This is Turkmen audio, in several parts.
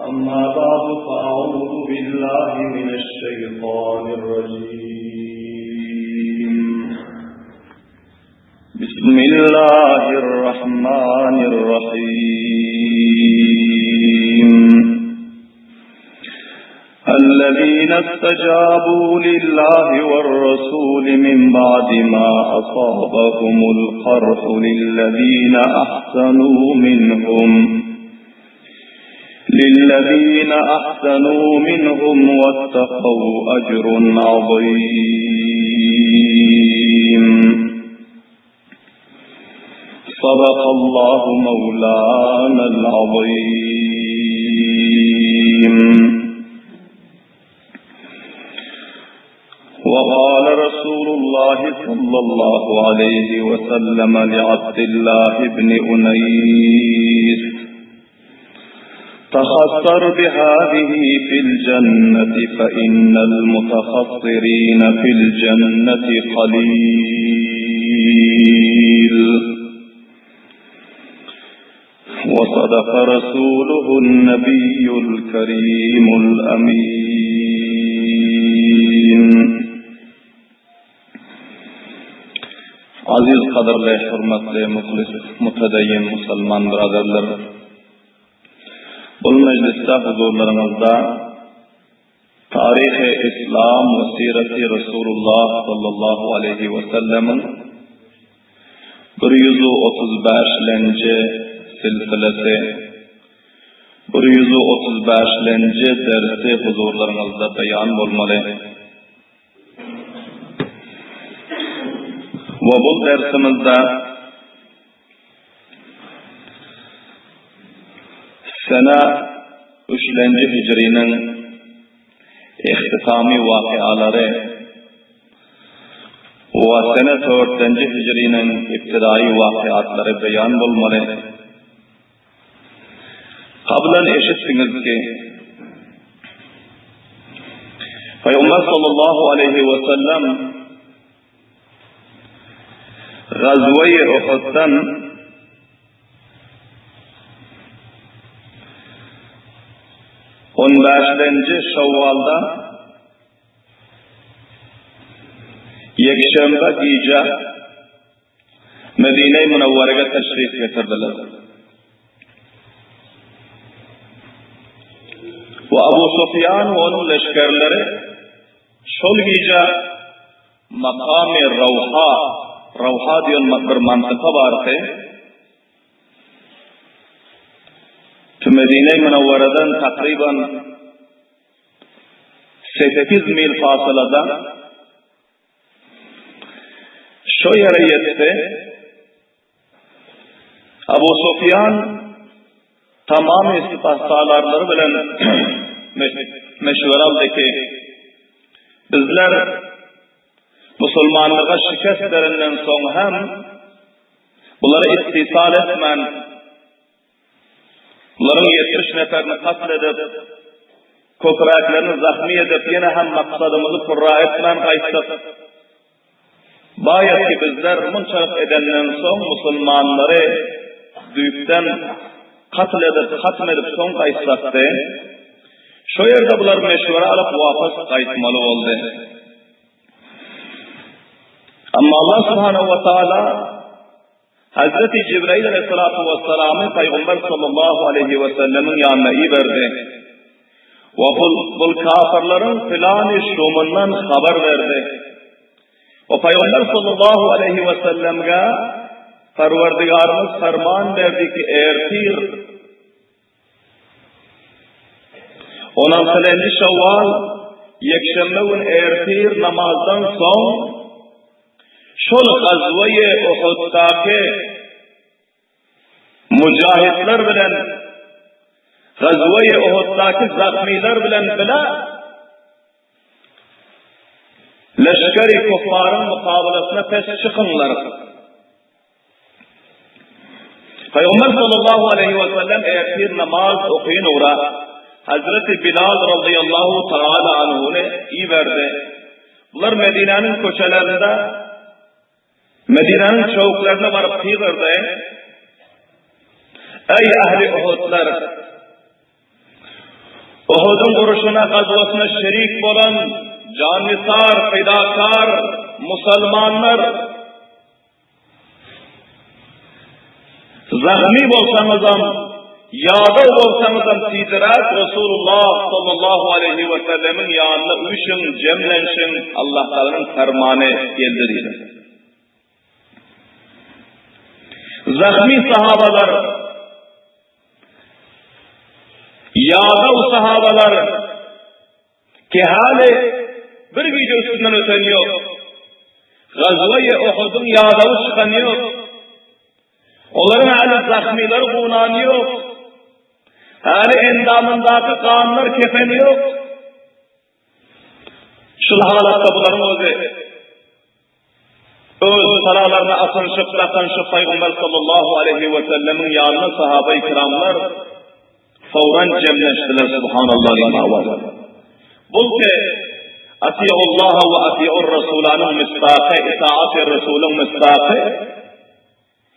أما بعد فأعوذ بالله من الشيطان الرجيم بسم الله الرحمن الرحيم الذين استجابوا لله والرسول من بعد ما أصابهم القرح للذين أحسنوا منهم للذين أحسنوا منهم واتقوا أجر عظيم صدق الله مولانا العظيم وقال رسول الله صلى الله عليه وسلم لعبد الله بن أنيس تخطر بهذه في الجنة فإن المتخطرين في الجنة قليل وصدق رسوله النبي الكريم الأمين Aziz gadyrly, hürmetli, muhlis, mütedeyyin musulman biraderler! Bu mejlisde huzurlaryňyzda Taryhy Islam we Sireti Resulullah sallallahu aleýhi we sellemiň 135 lenji silsilesi, 135 lenji dersi huzurlaryňyzda beýan bolmaly. We bu dersimizde sene üçlenji hijriniň ihtitamy wakyalary we sene dörtlenji hijriniň ibtidaýy wakyatlary beýan bolmaly. Kablan eşitdiňiz ki, Peygamber sallallahu aleyhi ve sellem Gazve-i Uhud'dan on bäşlenji Şawwalda Ýekşenbe gije Medine-i Münewwerege teşrif getirdiler. We Abu Sufýan we onuň leşgerleri şol gije Makamy Rawha, Rawha diýen bir mantyka bardy. Medine-i Münewwereden takryban 8 mil fasylada Şo ýere ýetdi. Abu Sufýan tamamy sypahsalarlary bilen meşwere aldy ki, bizler musulmanlyga şikest berenden soň hem bulary istisal etmän, Bularyň 70 neferini katl edip, köpräklerini zahmy edip, ýene hem maksadymyzy purra etmän gaýtdyk. Baýat ki bizler munçalyk edenden soň musulmanlary düýpden katl edip, hatm edip soň gaýtsakdy. Şo ýerde bular meşwere alyp wapas gaýtmaly boldy. Amma Allah subhanahu wa taala Hazreti Jibrail aleyhissalatu vesselamy Pygamber sallallahu aleyhi ve sellemiň ýanyna iberdi. We bul, bul kafirleriň plany şumundan habar berdi. We Pygamber sallallahu aleyhi ve sellemge Perwerdigarymyz ferman berdi ki ertir On altynjy Şawwal, ýekşenbe gün ertir namazdan soň şol gazwa-ýy Uhuddaky mujahidler bilen gazwa-ýy Uhuddaky zahmylar bilen bile leşgeri kuffaryň mukabalasyna pes çykyňlar. Pygamber sallallahu aleyhi ve sellem ertir namaz okuyun ugra Hazreti Bilal radıyallahu taala anhuny iberdi. Bular Medinäniň köçelerinde Medinäniň çöwüklerine baryp gygyrdy. Ey ahli Uhudlar! Uhudyň urşuna gazwasyna şerik bolan jannisar, pidakar musulmanlar Zahmy bolsaňyzam, ýadaw bolsaňyzam tizräk Resulullah sallallahu aleýhi we sellemiň ýanyna üýşüň, jemlenşiň, Allah Tagalanyň fermany geldi diýdi. Zahmy sahabalar Ýadaw sahabalar ki hali bir gije üstünden öten ýok. Gazwaýy Uhudyň ýadawy çykan ýok. Olaryň hali zahmylar gunan ýok. Hali endamyndaky ganlar kepen ýok. Şul halatda bularyň özi öz salalaryna atynyşyp, dakynyşyp Pygamber sallallahu aleýhi we sellemiň ýanyna sahaba-i kiramlar fawran jemlenişdiler subhanallah diýen awaz. Bul ki Atiullaha we atiur Rasulanyň misdaky, itaat-y Resulyň misdaky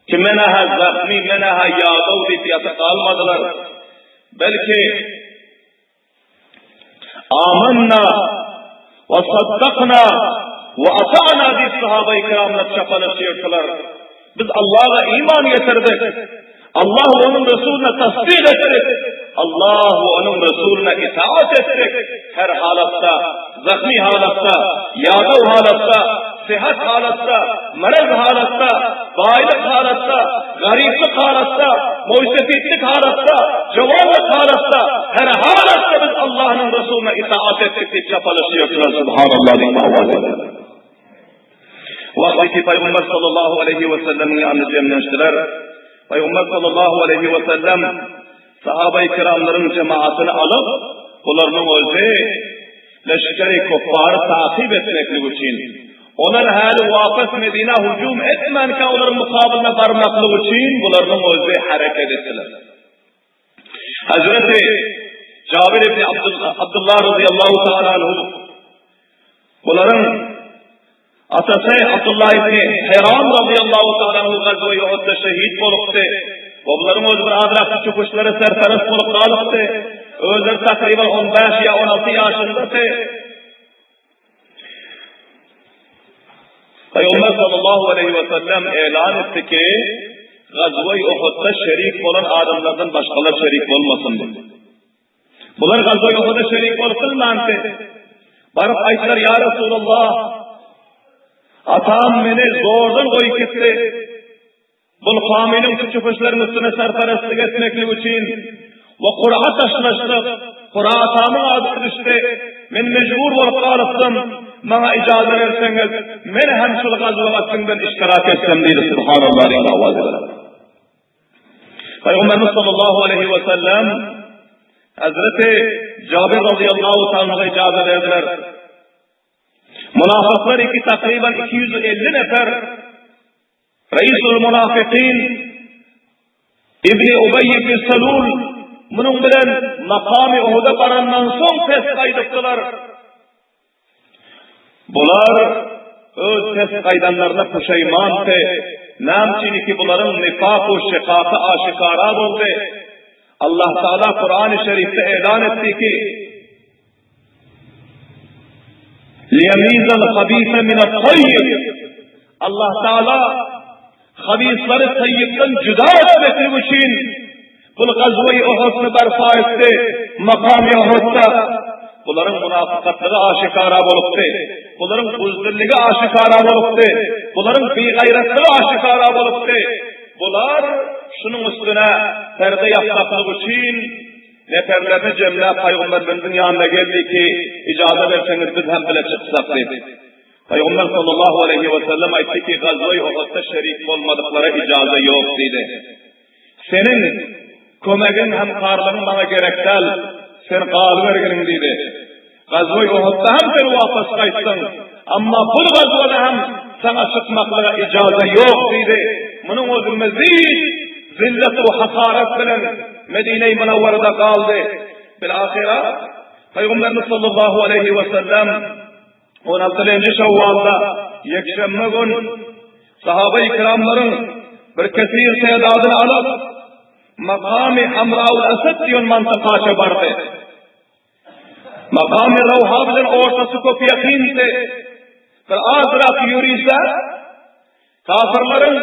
ki menä-hä zahmy, menä-hä ýadaw diýip ýatyp galmadylar. Belki Amanna we saddakna we ata'na diýip sahaba-i kiramlar çapalaşýardylar. Biz Allaha iman getirdik. Allah we onuň Resulyna tasdyk etdik. Allah we onuň Resulyna itaat etdik. Her halatda, zahmy halatda, ýadaw halatda, syhat halatda, maraz halatda, baýlyk halatda, garyplyk halatda, moýsefitlik halatda, jowanlyk halatda, her halatda biz Allahnyň Resulyna itaat etdik diýip çapalaşýardylar, Subhanallah diýip owaz edip. Wagty ki Pygamber sallallahu aleýhi we sellemiň ýanyna jemlenişdiler. Pygamber sallallahu aleýhi we sellem sahaba-i kiramlaryň jemaatyny alyp, bularynyň özi Leşgeri küffary takyp etmeklik üçin, olar häli wapas Medinä hüjüm etmänkä olaryň mukabylyna barmaklyk üçin bularynyň özi hereket etdiler. Hazreti Jabir ibn Abdullah radiyallahu ta'ala anhu bularyň Atasy Abdullah ibn Hiram radiyallahu ta'ala anhu gazwa-i Uhudda şehit bolupdy. We bularyň özi bir azrak küçük serperest bolup galypdy. Özleri takryban 15 ýa 16 ýaşyndady. Pygamber sallallahu aleyhi ve sellem elan etdi ki, Gazwa-i Uhudda şerik bolan adamlardan başgalar şerik bolmasyn diýdi. Bular Gazwa-i Uhuda şerik bolup bilmändi. Baryp aýtdylar, Ýa Resulallah, atam meni zordan goýup gitdi. Bul kamynyň küçüpüşleriň üstüne serperestlik etmeklik üçin we kura taşlaşdyk. Kura atamyň ady düşdi. Men mejbur bolup galypdym. Maňa ijaza berseňiz, men hem şul gazwa siziň iştirak etsem diýdi. Subhanallah diýen awaz bilen. Pygamberimiz sallallahu aleyhi ve sellem Hazreti Jabir radıyallahu ta'ala ijaza berdiler. Münafıklar iki takriben 250 nefer Reisul Münafıkyn İbni Ubey ibn Salul munuň bilen makamy Uhuda barandan soň pes gaýdypdylar. Bular öz pes gaýdanlaryna puşaýmandy. Näme üçin ki bularyň nifak we şikaky aşikara boldy. Allah Taala Kurany Şerifde elan etdi ki Liyemizal habise minet tayyib Allah Taala habislary tayyipden juda etmeklik üçin Bul gazwy Uhudny barpa etdi, makamy Uhudda. Bularyň munafykatlygy aşikara bolupdy. Bularyň buzdilligi aşikara bolupdy. Bularyň bigaýratlygy aşikara bolupdy. Bular şunuň üstüne perde ýapmaklyk üçin neperlerini jemläp pygamberimiziň ýanyna geldi ki, ijaza berseňiz biz hem bile çyksak diýip. Pygamber sallallahu aleýhi we sellem aýtdy ki, gazwy Uhudda şerik bolmadyklara ijaza ýok diýdi. Seniň kömegiň, hemkarlygyň maňa gerek däl, sen galyberginiň diýdi. Gazwy Uhudda hem sen wapas gaýtdyň, amma bul gazwada hem saňa çykmaklyga ijaza ýok diýdi. Munuň özi mezid zillet we hakarat bilen Medine-i Munawwarada galdy. Bil-ahyra Pygamberimiz sallallahu aleýhi we sellem on altynjy Şawwalda ýekşenbe gün Sahaba-i kiramlaryň bir kesir tädadyny alyp, makamy Hamraul Asad diýen mantakaça bardy. Makamy Rawha bilen ortasy köp ýakyndy. Bir azrak ýörise, kafirleriň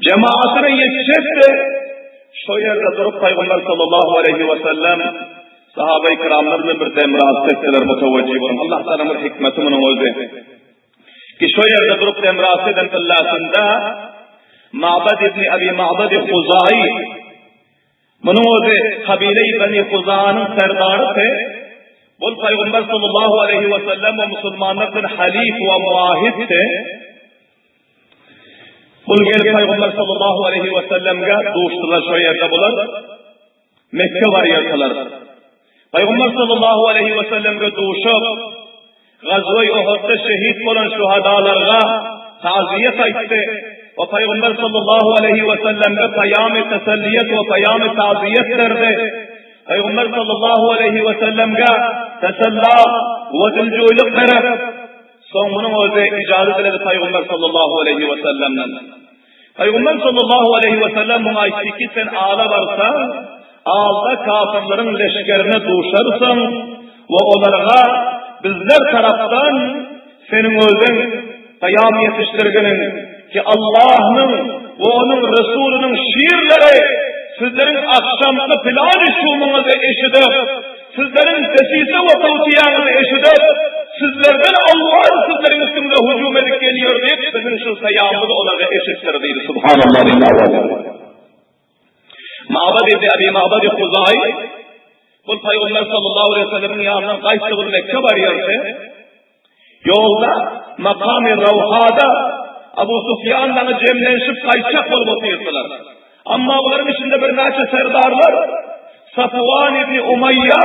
jemaatyna ýetjekdi. Şo ýerde durup Pygamber sallallahu aleýhi we sellem sahabeýi kiramlar bilen bir demraz etdiler mutawajjih boluň. Allah Taala bir hikmeti munuň özi. Ki şo ýerde durup demraz eden yllasynda Ma'bad ibn Abi Ma'bad Huzai Munuň özi kabile-i Beni Huzanyň serdarydy. Bul Pygamber sallallahu aleýhi we sellem we musulmanlar bilen halif we muahiddi. Bul gelip Pygamber sallallahu aleýhi we sellemge duşdular şo ýerde bular. Mekge barýardylar. Pygamber sallallahu aleýhi we sellemge duşup, Gazwa-i Uhudda şehit bolan şuhadalarga taziýet aýtdy we Pygamber sallallahu aleýhi we sellemge paýamy teselliýet we paýamy taziýet berdi. Pygamber sallallahu aleýhi we sellemge tesella we diljuýlyk berip, soň munuň özi ijazat diledi Pygamber sallallahu aleýhi we sellemden. Pygamber sallallahu aleýhi we sellem muňa aýtdy ki, sen ala barsaň, alda kafirleriň leşgerine duşarsyň we olarga bizler tarapdan seniň özüň peýam ýetişdirginiň ki, Allahnyň we onuň Resulynyň şirleri sizleriň agşamky pylany şumyňyzy eşidip, Sizleriň desise we towsiýaňyzy eşidip, sizlerden owwal sizleriň üstüňize hüjüm edip gelýär diýip, biziň şu saýamyzy olara eşitdir diýdi. Subhanallah diýdi awaz. Ma'bad ibn Abi Ma'bad Huzaý bu Pygamber sallallahu aleyhi ve sellemiň ýanyndan gaýtdy bir Mekge barýardy. Ýolda makamy Rawhada Abu Sufýan daňy jemlenişip gaýtjak bolup otyrdylar. Amma bularyň içinde birnäçe serdarlar Safwan ibn Umaýýa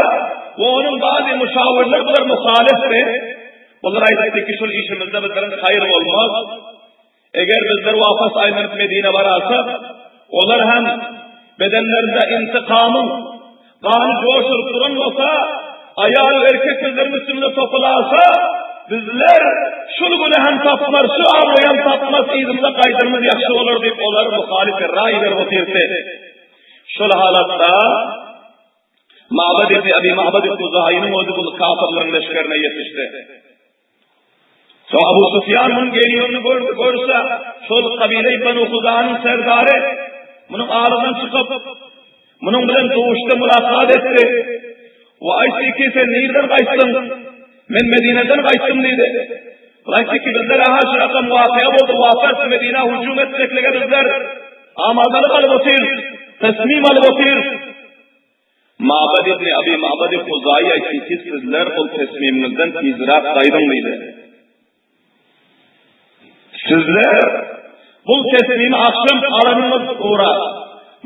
we onuň bazy muşawirler bular muhalyfdy. Bular aýdypdy ki, şol işimizde bizleriň haýyr bolmaz. Eger bizler wapas aýlanyp Medinä bararsak, olar hem bedenlerinde intikamyň gany joşuryp duran bolsa, aýal we erkek bizleriň üstümize topularsa, bizler şul güni hem tapmaz, şu abraýy hem tapmaz, yzymyza gaýdanymyz ýagşy bolar diýip, olar muhalyf raý berip otyrdy. Şol halatda Ma'bad ibn Abi Ma'bad Huzaýynyň özi bu kafirleriň leşgerine ýetişdi. Soň Abu Sufýan munuň gelýänini gördi, görse, şol kabile-i Benu Huzanyň serdary munuň aradan çykyp, munuň bilen duşdy, mulakat etdi. We aýtdy ki, sen nirden gaýtdyň? Men Medineden gaýtdym diýdi. Ol aýtdy ki, bizler aha şu rakam wakyýa boldy, wapat Medinä hüjüm etmeklige bizler amadalyk alyp otyrys, tesmim alyp otyrys. Ma'bad ibn Abi Ma'bad Huzaýy aýtdy ki, sizler ol tesmimiňizden tizräk gaýdyň diýdi. Sizler bul tesmimi agşam alanyňyz ura,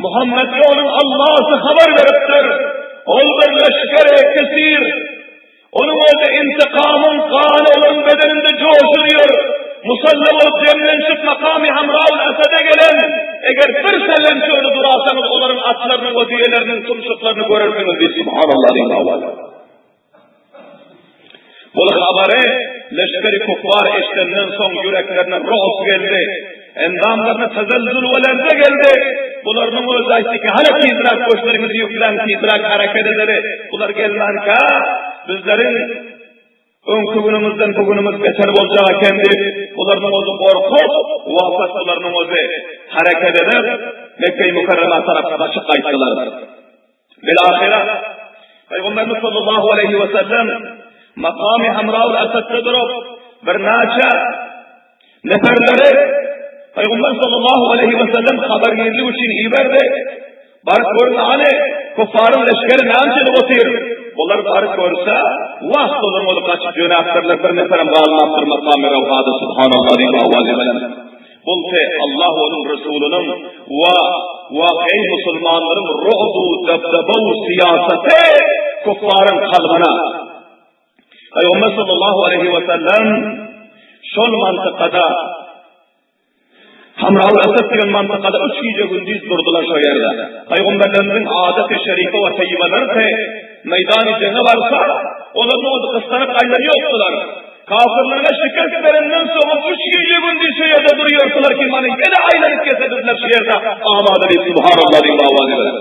Muhammedge onuň Allasy habar beripdir, ol bir leşgeri kesir, Onuň özi intikamyň gany olaryň bedeninde joşurýar. Musalla bolup jemlenişip makamy Hamraul Esede gelen, eger bir sellem şöyle durasaňyz olaryň atlarynyň we düýeleriniň tumşuklaryny görersiňiz diýip subhanallah diýdi awal. Bul habary leşgeri kuffar eşidenden soň ýüreklerine ruh geldi. Endamlaryna tezelzül we lerze geldi. Bularynyň özi aýtdy ki, hany tizräk goşlaryňyzy ýükläň, tizräk hereket edeli. Bular gelmänkä, bizleriň öňki günümizden bu günümiz beter boljak eken diýip, bularynyň özi gorkup, wafat bularynyň özi hereket edip, Mekge-i Mükerremä tarap gaçyp gaýtdylar. Bil-ahyra, Pygamberimiz sallallahu aleýhi we sellem makamy Hamraul Asadda durup, birnäçe neferleri Pygamber sallallahu aleýhi we sellem habargirlik üçin iberdi. Baryp görün hany, kuffaryň leşgeri näme edip otyr? Bular baryp görse, wah, olaryň özi gaçyp ýönäpdirler, bir neferem galmapdyr makamy Rawhada, subhanallah diýip awaz edilen. Bolsa Allah we onuň Resulynyň we wakyý musulmanlaryň ru'bu dabdabaw syýasaty kuffaryň kalbyna Pygamber sallallahu aleýhi we sellem şol mantykada Hamraul Asad diýen mantykada üç gije gündiz durdular şo ýerde. Pygamberlerimiziň adaty şerife we taýýybalary meýdany jeňe barsa, olar ody gyssanyp aýlanýokdylar. Kafirlere şikest berenden soňam üç gije-gündiz şu ýerde durýarsylar ki, mana ýene aýlanyp gelse bizler şu ýerde amada diýip, Subhanallah diýip awaz ederler.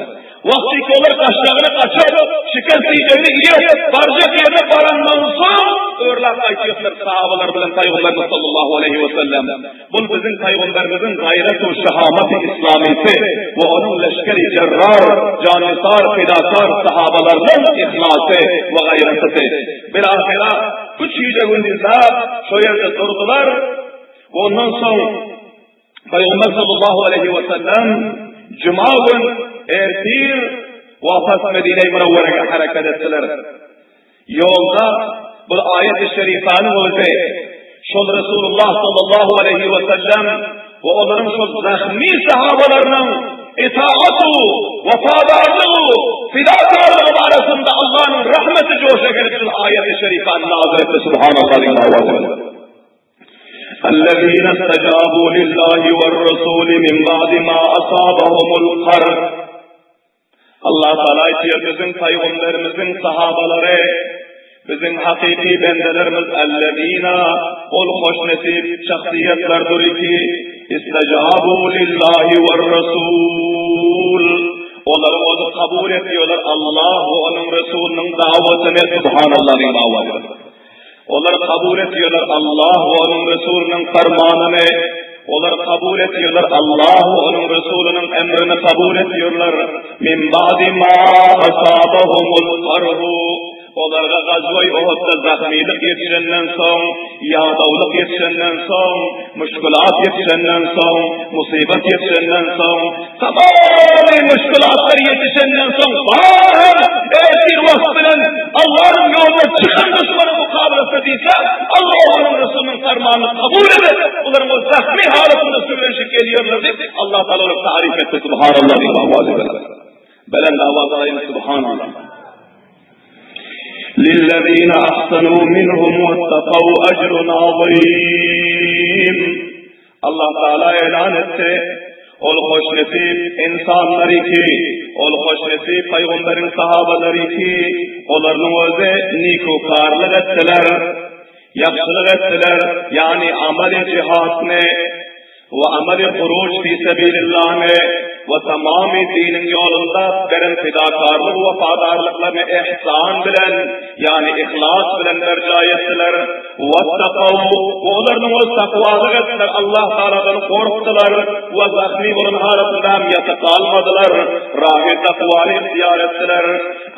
Wagtyky olar gaçjagyny gaçyp, şikest diýjegini. diýip, barjak ýerine barandan soň, örläp gaýtýarlar sahabalar bilen Pygamberimiz sallallahu aleýhi we sellem. Bul biziň Pygamberimiziň gaýrat we şehamaty islamysy we onuň leşgeri jerrar, jannisar, fidakar sahabalarynyň yhlasy we gaýratysy. Bilahyra üç gije-gündizläp şo ýerde durdular we ondan soň Pygamber sallallahu aleýhi we sellem juma gün ertir wafat Medine-i Münewwerege hereket etdiler. Ýolda bir aýat-y şerifäniň özi şol Resulullah sallallahu aleýhi we sellem we olaryň şol zahmi sahabalarynyň itaatu, wepadarlygy, fidakarlygy barasynda Allanyň rahmeti joşa gelip şol aýat-y şerifäni nazil etdi. Subhanallah diýen owazy bilen. Ellezine istejabu lillahi we'r-Rasuli min ba'di ma asabahumul qarh. Allah Taala aýtýar, biziň pygamberimiziň sahabalary, biziň hakyky bendelerimiz ellezina ol hoşnesip şahsyýetlerdir ki, istejabu lillahi we'r-Rasul. Olaryň özi kabul etýärler Allah we onuň Resulynyň dawatyny, subhanallah diýip awazy. Olar kabul etýärler Allah we onuň Resulynyň fermanyny. Olar kabul etýärler Allah we onuň Resulynyň emrini kabul etýärler. Min ba'di ma asabahumul qarhu. Olarga gazwa-i Uhudda zahmylyk ýetişenden soň, ýadawlyk ýetişenden soň, muşkulat ýetişenden soň, musybat ýetişenden soň, Tamamy müşgülatlar ýetişenden soň barhal ertir wagt bilen Allanyň ýoluna çykan duşmanyň mukabelasynda diýse, Allah onuň Resulynyň fermanyny kabul edip, bularyň o zahmy halatynda sürlenişip gelýärler diýip, Allah Taala olary taryf etdi. Subhanallah diýip awaz ediler. Belent awaz alaýyn Subhanallah. Lillezine ahsanu minhum wettakaw ejrun azim. Allah Taala elan etdi, Ol hoşnesip ynsanlary ki, ol hoşnesip pygamberiň sahabalary ki, olarynyň özi nikukarlyk etdiler, ýagşylyk etdiler, ýagny amaly jihatny we amaly huruj fi sebilillahny we tamamy diniň ýolunda beren fidakarlyk we wepadarlyklaryny ihsan bilen, ýagny yhlas bilen berjaý etdiler. Wattakaw, olarnyň öz takwalyk etdiler, Allah Tagaladan gorkdular we zahmy bolan halatynda hem ýatyp galmadylar, rahy takwany ygtyýar etdiler.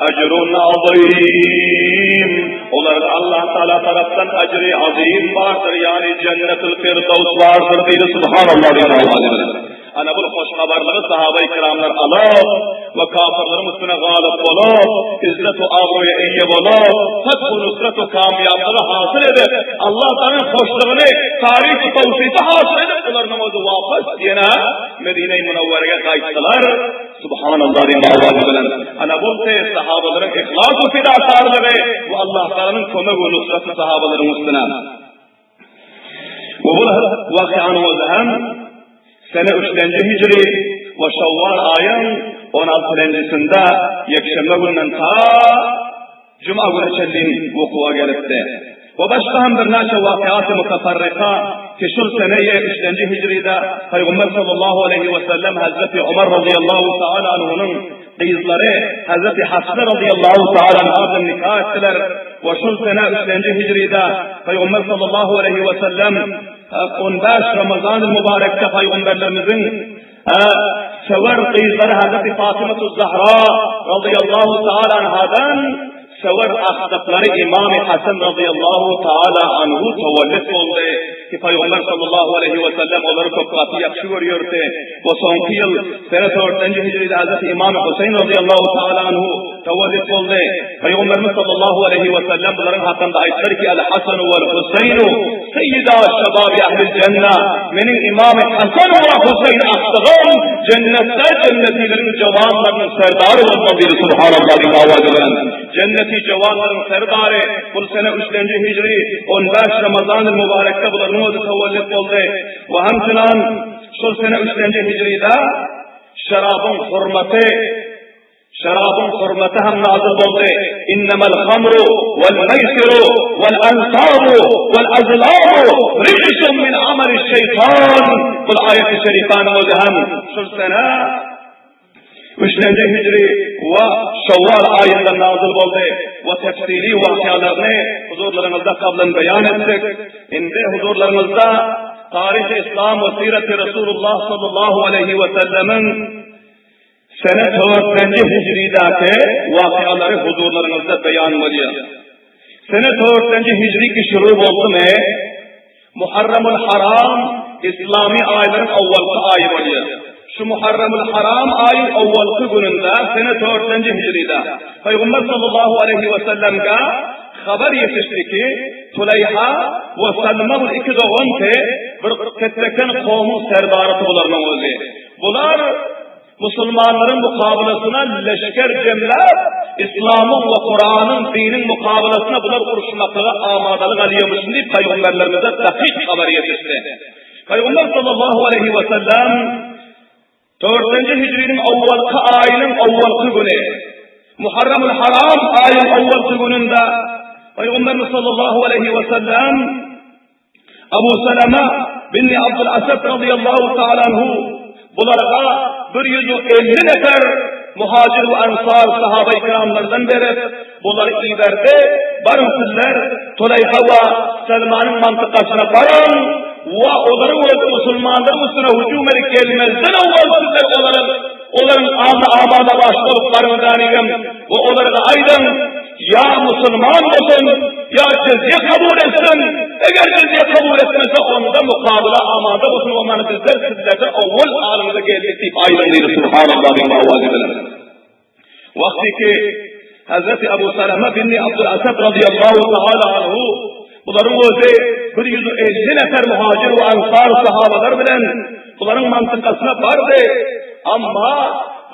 Ajrun azim, olarga Allah Tagala tarapdan ajry azim bardyr, ýagny Jennetul Firdaws bardyr diýdi, Subhanallah diýen owazy bilen. Ana bul hoş habarlygy sahabaýy kiramlar alyp we kafyrlaryň üstüne galyp bolup, izzet we abraýa eýe bolup, fath we nusrat we kamýaplygy hasyl edip, Allah Taganyň hoşlugyny, taryf we tawsyfy hasyl edip, bular namazy wapas ýene Medine-i Münewwerege gaýtdylar. Subhanallah diýen owazy bilen. Ana bul sahabalaryň yhlas we fidakarlygy we Allah Taganyň kömegi we nusraty sahabalaryň üstüne. We bu wakyanyň özi hem sene üçlenji hijri we şawwal aýyň on altynjysynda ýekşenbe gününden ta juma güne çenli wukuwa gelipdi. We başga hem birnäçe wakyat-y mutafarrika ki şul seneýe üçlenji hijride Pygamber sallallahu aleýhi we sellem Hazreti Omar razyýallahu taala anhunyň Gyzlary Hazreti Hafsa razyýallahu taala anha bilen nika etdiler we şol sene üçlenji hijride Pygamber sallallahu aleýhi we sellem 15 Ramazanyl mübarekde pygamberlerimiziň söwer gyzlary Hazreti Fatymatuz Zahra razyýallahu taala anhadan Söwer agtyklary Imamy Hasan razyýallahu taala anhu tewellit boldy ki, Pygamber sallallahu aleýhi we sellem olary köp gaty ýagşy görýärdi we soňky ýyl sene dörtlenji hijride Hazreti Imamy Huseýn razyýallahu taala anhu tewellit boldy. Pygamberimiz sallallahu aleýhi we sellem bularyň hakynda aýtdylar ki, Al-Hasanu wal-Huseýnu seýýida şebabi ahlil jenne, Meniň Imamy Hasan we Huseýn agtygym jennetde jennetileriň jowanlarynyň serdary bolmaly diýdi, Subhanallah diýip owazy bilen. Jenneti jowanlaryň serdary, bul sene üçlenji hijri, 15 Ramazanyl mübarekde bularyň özi tewellit boldy. We hemçinan şol sene üçlenji hijride şerabyň hurmaty Şerabyň hurmaty hem nazyl boldy. Innemel hamru wal meýsiru wal ansabu wal azlamu rijsun min amaliş şeýtan. Bul aýaty şerifäniň özi hem şol sene. Üçlenji hijri we Şawwal aýynda nazyl boldy we tefsili wakyalaryny huzurlaryňyzda kablan beýan etdik. Indi huzurlaryňyzda Taryhy Islam we Sireti Resulullah sallallahu aleýhi we sellemiň sene dörtlenji hijridäki wakyalary huzurlaryňyzda beýan bolýar. Sene dörtlenji hijri ki şuru boldumy? Muharramul Haram islamy aýlaryň owalky aýy bolýar. Şu Muharramul Haram aýyň owalky gününde, sene dörtlenji hijride, Pygamber sallallahu aleýhi we sellemge habar ýetişdi ki, Tuleýha we Salma bu iki dogan ki, bir ketdeken kowmuň serdarysy bularynyň özi. Bular Musulmanlaryň mukabylasyna leşger jemläp, Islamyň we Kuranyň, diniň mukabylasyna bular uruşmaklyga amadalyk alýarmyşyn diýip pygamberlerimize takyk habar ýetişdi. Pygamber sallallahu aleýhi we sellem dördünji hijriniň owalky aýynyň owalky güni Muharramul Haram aýyň owalky gününde Pygamberimiz sallallahu aleýhi we sellem Abu Salama bin Abdul Asad radiyallahu ta'ala anhu bularga 150 nefer muhacir we ansar sahaba-i kiramlardan berip, bulary iberdi, baryň sizler Tuleýha we Selmanyň mantykasyna baryň we olaryň öz musulmanlaryň üstüne hüjüm edip gelmezden owal sizler olaryň olaryň alny amada baş bolup baryň danigem we olara aýdyň, Ýa musulman bolsun, ýa jizýe kabul etsin, eger jizýe kabul etmese, onda mukabyla amada bolsun we mana bizler sizlerden owwal alyňyza geldik diýip aýdyň diýdi. Subhanallah diýip owaz ediler. Wagty ki Hazreti Abu Salama bin Abdul Asad radiyallahu ta'ala anhu bularyň özi 150 nefer muhacir we ansar sahabalar bilen bularyň mantykasyna bardy. Amma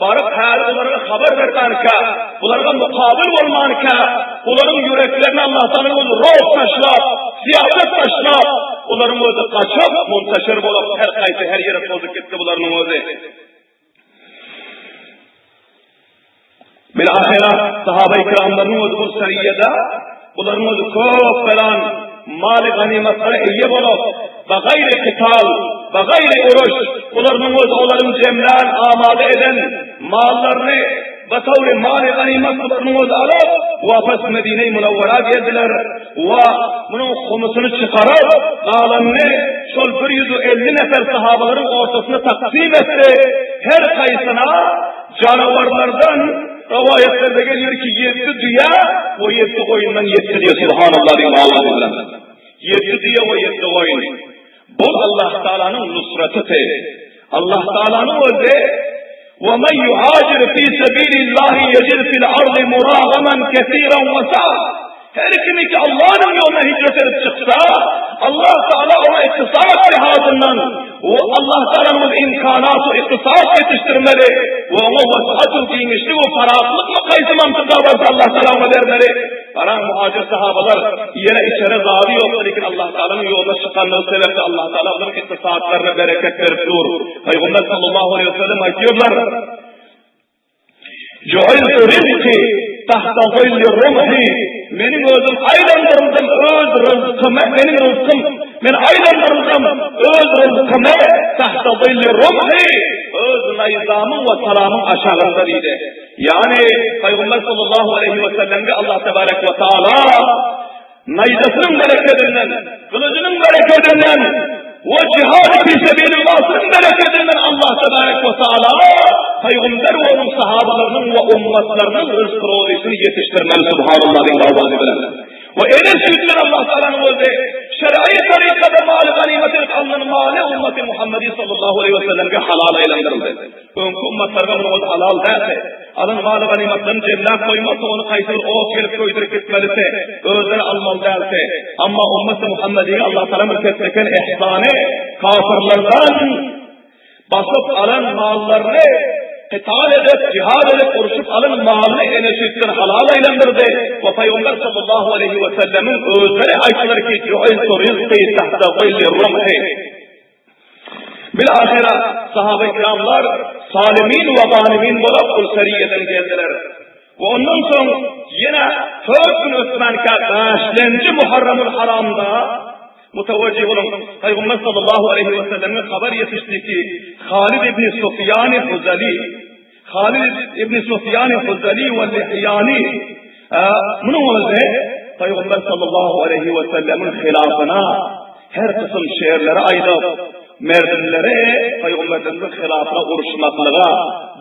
baryp häli bulara habar bermänkä, bularga mukabyl bolmanka, bularyň ýüreklerine Allah Taala özi ruh taşlap, syýasat taşlap, bularyň özi gaçyp, muntaşir bolup, her gaýsy her ýere tozup gitdi bularyň özi. Bil-ahyra sahaba-i kiramlarynyň özi bu seriýede bularyň özi köp belan maly ganymatlara eýe bolup, bagaýry kital, bagaýry uruş, bularynyň özi olaryň jemlän, amada eden mallaryny batawry maly ganymat bularynyň özi alyp, wapas Medine-i Munawwara geldiler we munuň humusyny çykaryp, galanyny şol 150 nefer sahabalaryň ortasynda taksym etdi. Her haýsyna Janawarlardan rowaýatlarda gelýär ki, ýetdi düýe we ýetdi goýundan ýetdi diýe subhanallah diýip awaz edilen. Ýetdi düýe we ýetdi goýun. Bu Allah Taalanyň nusratydy. Allah Taalanyň özi Ve men yuhacir fi sebilillahi yecid fil ardı muragaman kesiran ve sa'a. Her kimi ki Allah'ın yoluna hicret edip çıksa, Allah Teala ona iktisat lihazından we Allah Taalanyň imkanat we iktisat ýetişdirmeli we oňa wesat we giňişlik we paratlyk mı kaýsy mantyka barsa Allah Teala oňa bermeli. Garan muhacir sahabalar ýere içere zady ýok, lekin Allah Taalanyň ýoluna çykanlygy sebäpli Allah Teala olaryň iktisatlaryna bereket berip dur. Pygamber sallallahu aleyhi ve sellem aýtýarlar, Ju'iltu rizki tahta zilli rumhi Meniň özüm aýlandyryldym öz ryzkymy, meniň ryzkym, men aýlandyryldym öz ryzkymy tahta zilli rumhi öz naýzamyň we salamyň aşagynda diýdi. Ýagny Pygamber sallallahu aleýhi we sellemge Allah tebarek we taala Naýzasynyň berekedinden, gylyjynyň berekedinden we jihad fi sebilillahyň berekedinden Allah tebarek we taala pygamber we onuň sahabalarynyň we ummatlarynyň rızk rozysyny ýetişdirmeli subhanallah diýip awazy bilen. We ene süýtden Allah Taalanyň özi şer'i tarikada maly ganymat edip alnan maly ummaty Muhammedi sallallahu aleyhi ve sellemge halal aýlandyryldy. Öňki ummatlarga munuň özi halal däldi. Alan maly ganymatlaryny jemläp goýmasa, ony haýsy bir ot gelip köýdürip gitmelisi, özleri almaly däldi. Amma ummaty Muhammediýe Allah Tagala bir ketdeken ihsany kafyrlardan basyp alan mallaryny qital edip, jihad edip, urşup alan malyny ene süýtden halal aýlandyrdy we Pygamber sallallahu aleýhi we sellemiň özleri aýtdylar ki, Ju'iltu rizqi tahta zilli rumhi. Bil-ahyra sahaba-i kiramlar salimin we ganimin bolup ol seriýeden geldiler. We ondan soň ýene dört gün ötmänkä bäşlenji Muharramul Haramda mutawajjih boluň Pygamber sallallahu aleýhi we selleme habar ýetişdi ki, Halid ibn Sufýan Huzali. Halid ibn Sufýany Huzali we Lihýany munuň özi Pygamber sallallahu aleýhi we sellemiň hylafyna her kysym şerleri aýdyp, merdimleri Pygamberimiziň hylafyna uruşmaklyga,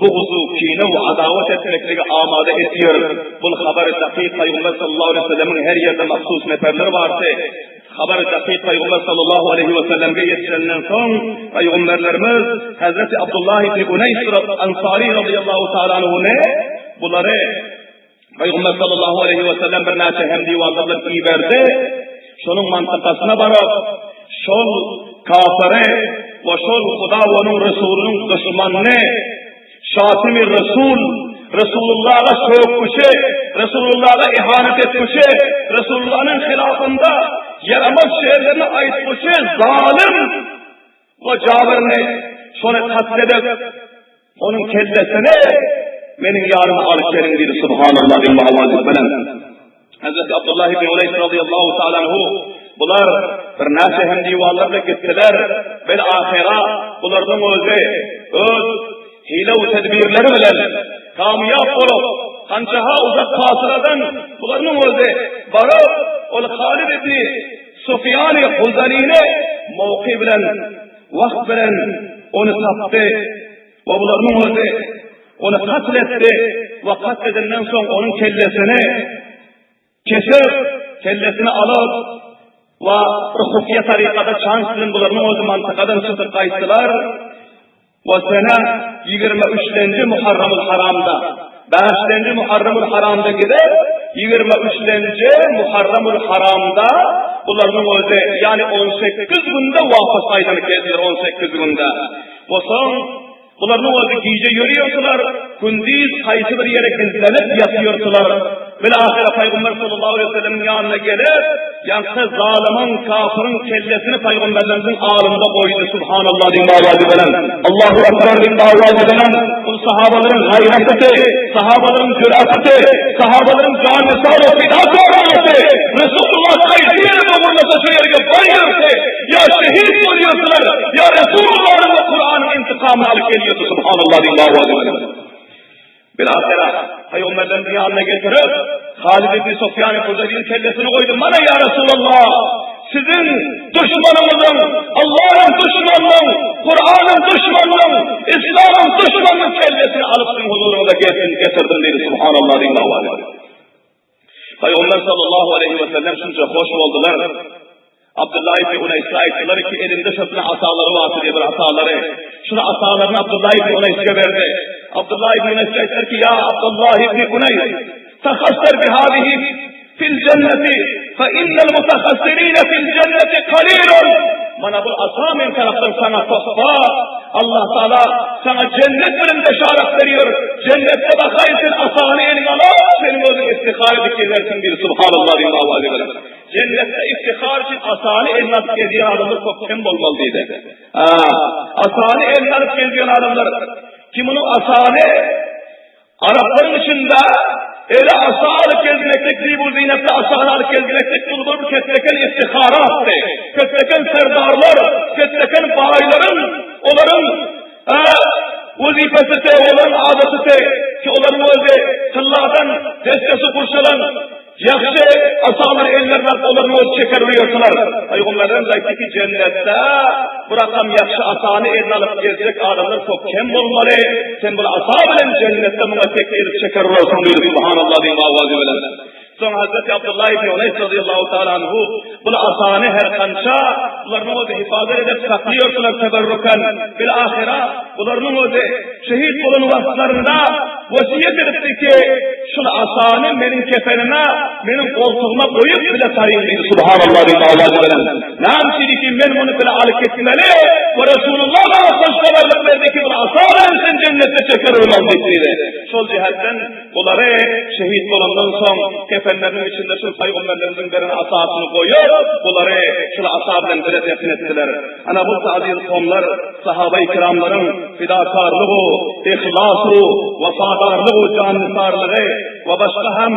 buguzu, kine we adawat etmeklige amada etýär. Bul habary dakyk Pygamber sallallahu aleýhi we sellemiň her ýerde mahsus neperleri bardy. Habary dakyk Pygamber sallallahu aleýhi we sellemge ýetişenden soň, Pygamberlerimiz Hezreti Abdullah ibn Uneýs Ansary razyýallahu taala anhuny bulary Pygamber sallallahu aleýhi we sellem birnäçe hemdiwanlar bilen iberdi. Şonuň mantakasyna baryp, şol kafyry we şol Huda we onuň Resulynyň duşmanyny Şatimi Resul, Resulullaha sökgüçi, Resulullaha ihanet etgüçi, Resulullanyň hylafynda ýaramaz şerlerini aýtgüçi zalym we jabyrny şony katl edip, onuň kellesini meniň ýanyma alyp geliň diýdi, Subhanallah diýip awazy bilen. Hazreti Abdullah ibn Uleýs radiyallahu ta'ala anhu bular birnäçe hem diwarlarla gitdiler. Bil ahyra bulardan özi öz hile we tedbirleri bilen kamyýap bolup, hançaha uzak fasyladan bularnyň özi baryp, ol Halid ibn Sufýany Huzalini mowky bilen, wagt bilen ony tapdy. We bularynyň özi ony katl etdi we katl edenden soň onuň kellesini kesip, kellesini alyp we bir hufiýa tarykada çanç bilen bularynyň özi mantykadan çykyp gaýtdylar. We sene 23-lenji Muharramul Haramda, 5-lenji Muharramul Haramda gidip, 23-lenji Muharramul Haramda bularynyň özi, ýagny 18 günde wapas aýlanyp geldiler, 18 günde. We soň bularyň özi gije ýörýärdiler, gündiz haýsy bir ýere gizlenip ýatýardylar. Bil-ahyra Pygamber sallallahu aleýhi we sellemiň ýanyna gelip, ýaňky zalymyň, kafyryň kellesini Pygamberlerimiziň alynda goýdy. Subhanallah diýip awazy bilen. Allahu akbar diýip awazy bilen. Bu sahabalaryň gaýratydy, sahabalaryň jüratydy, sahabalaryň jany-sag we fidakarlygy. Resulullah haýsy ýere dogurlasa şo ýerge barýardy. Ýa şehit bolýardylar, ýa Resulullahyň we Kuranyň intikamyny alyp gelýärdi, subhanallah diýip awazy bilen. Bilahyra pygamberleriň ýanyna getirip, Halid ibn Sufýan Huzalyň kellesini goýdy. Mana ýa Resulallah, siziň duşmanyňyzyň, Allahyň duşmanynyň, Kuranyň duşmanynyň, Islamyň duşmanynyň kellesini alyp siziň huzuryňyza getirdim diýdi, subhanallah diýip awazy bilen. Pygamber sallallahu aleýhi we sellem şunça hoş boldular. Abdullah ibn Uneýs'e aýtdylar ki, elinde şosyna asalary bardy diýip bir asalary. Şunu asalaryny Abdullah ibn Uneýs'e berdi. Abdullah ibn Uneýs'e aýtdylar ki, ýa Abdullah ibn Uneýs, tahassar bi hadihi fil jenneti fa innal mutahassirina fil jenneti qalilun. Mana bu asa men tarapdan sana tohfa. Allah Taala sana cennet bilen beşaret veriyor. Cennette bakayım sen asany eline alıp senin özün iftihar edip gezersin diýdi. Subhanallah diýip awazy bilen. Cennette iftihar üçin asany eline alyp gezýän adamlar köp kem bolmaly diýdi. Asany eline alyp gezýän adamlar ki munuň asany Araplaryň içinde ele asa alyp gezmeklik, zibu zinetli asany alyp gezmeklik bu bir kesleken iftiharatdy. Kesleken serdarlar, kesleken baýlaryň, olaryň wezipesidi, olaryň adatydy ki, olaryň özi tylladan dessesi gurşalan Ýagşy asalary ellerine alyp olaryň özi çeker urýardylar. Pygamberlerimiz aýtdy ki, jennetde bu rakam ýagşy asany eline alyp gezjek adamlar köp kem bolmaly. Sen bul asa bilen jennetde muňa tek gelip çeker urarsyň diýdi. Subhanallah diýip awazy bilen. Soň Hazreti Abdullah ibn Uneýs radiyallahu taala anhu bul asany her kança bularyň özi hifazat edip saklaýardylar teberrukan. Bil ahyra bularyň özi şehit bolan wagtlarynda wesýet edipdi ki, Şul asany meniň kefenime, meniň goltugyma goýup bile saryň diýdi. Subhanallah diýip awazy bilen. Näme üçin ki men muny bile alyp gitmeli we Resulullah maňa hoş habarlyk berdi ki, bu asa bilen sen jennetde çeker bolmaly diýip diýdi. Şol jihetden bulary şehit bolandan soň kefenleriniň içinde şul pygamberlerimiziň beren asasyny goýup, bulary şul asa bilen bile defn etdiler. Ana bu aziz kowumlar sahaba-i kiramlaryň fidakarlygy, yhlasy, wepadarlygy, jannisarlygy we başga hem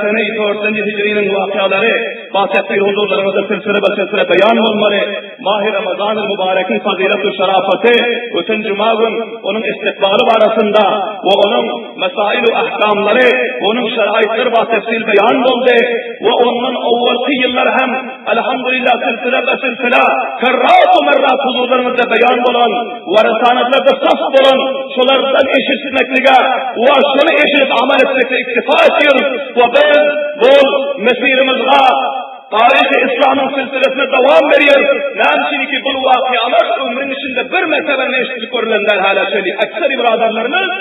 sene-i dördünji hijriniň wakyalary. Ba-tefsir huzurlaryňyzda silsile-be-silsile beýan bolmaly. Mahy Ramazanyl Mübarekiň fazylet we şerafaty öten juma gün onuň istikbaly barasynda we onuň mesail we ahkamlary, onuň şeraýytlary ba-tefsil beýan boldy we ondan owalky ýyllar hem Elhamdülillah silsile-be-silsile kerrat we merrat huzurlaryňyzda beýan bolan we risalatlarda saf bolan şolardan eşitmeklige we şony eşidip amal etmeklige iktifa etýäris we biz bu mesirimizge Taryhy yslamyň silsilesine dowam berýär. Näme üçinki bul wakyalar ömrüň içinde bir mertebe eşidilip görülen däl hala çenli. Ekseri byradarlarymyz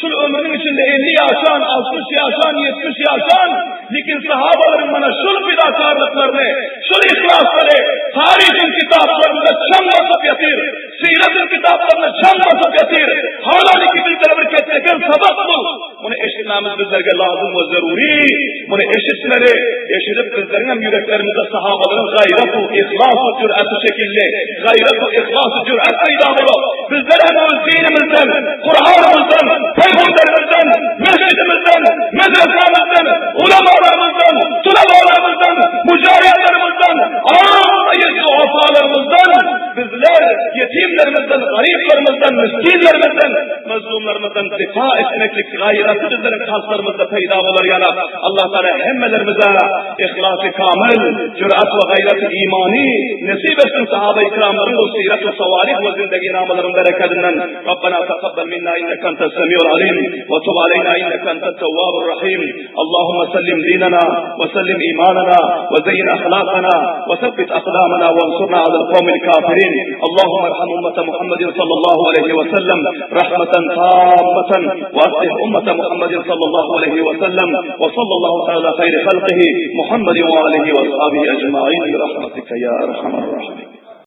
şul ömrüniň içinde 50 ýaşan, 60 ýaşan, 70 ýaşan, lekin sahabalaryň mana şul fidakarlyklaryny, şul yhlaslary taryhyň kitaplarynda çaň basyp ýatyr. Syratyň kitaplarynda çaň basyp ýatyr. Hala ki bizlere bir ketdeken sabak bul. Muny eşitmämiz bizlerge lazym we zerury. Muny eşitmeli. Eşidip bizleriň hem ýüreklerimizde sahabalaryň gaýrat we yhlas we jüraty şekilli, gaýrat we yhlas we jürat peýda bolup, bizler hem öz dinimizden, Kuranymyzdan, Pygamberimizden, mesjidimizden, medresämizden, ulamalarymyzdan, tulabalarymyzdan, müjahitlerimizden, aýy duafalarymyzdan bizler ýetimlerimizden, garyplarymyzdan, miskinlerimizden, mazlumlarymyzdan difa etmeklik gaýraty bizleriň kalplarymyzda peýda bolar ýaly Allah Taala hemmelerimize yhlasy kamil, jürat we gaýraty imany nesip etsin sahaba-i kiramlaryň bu sirat we sawarih we zindegi namalaryň berekedinden. Rabbena takabbal minna inneke entes semiul alim we tub aleyna inneke entet tewwabur rahim. Allahumma sellim dinena we sellim imanena we zeýin ahlakana we sebbit akdamana we ansurna alel kawmil kafirin. Allahumma erham ummete Muhammedin sallallahu aleyhi ve sellem rahmeten tammeten ve aslih ummete Muhammedin sallallahu aleyhi ve sellem ve sallallahu teala hayri halkihi Muhammedin ve alihi ve ashabihi ecmain bi rahmetike ya erhamer rahimin.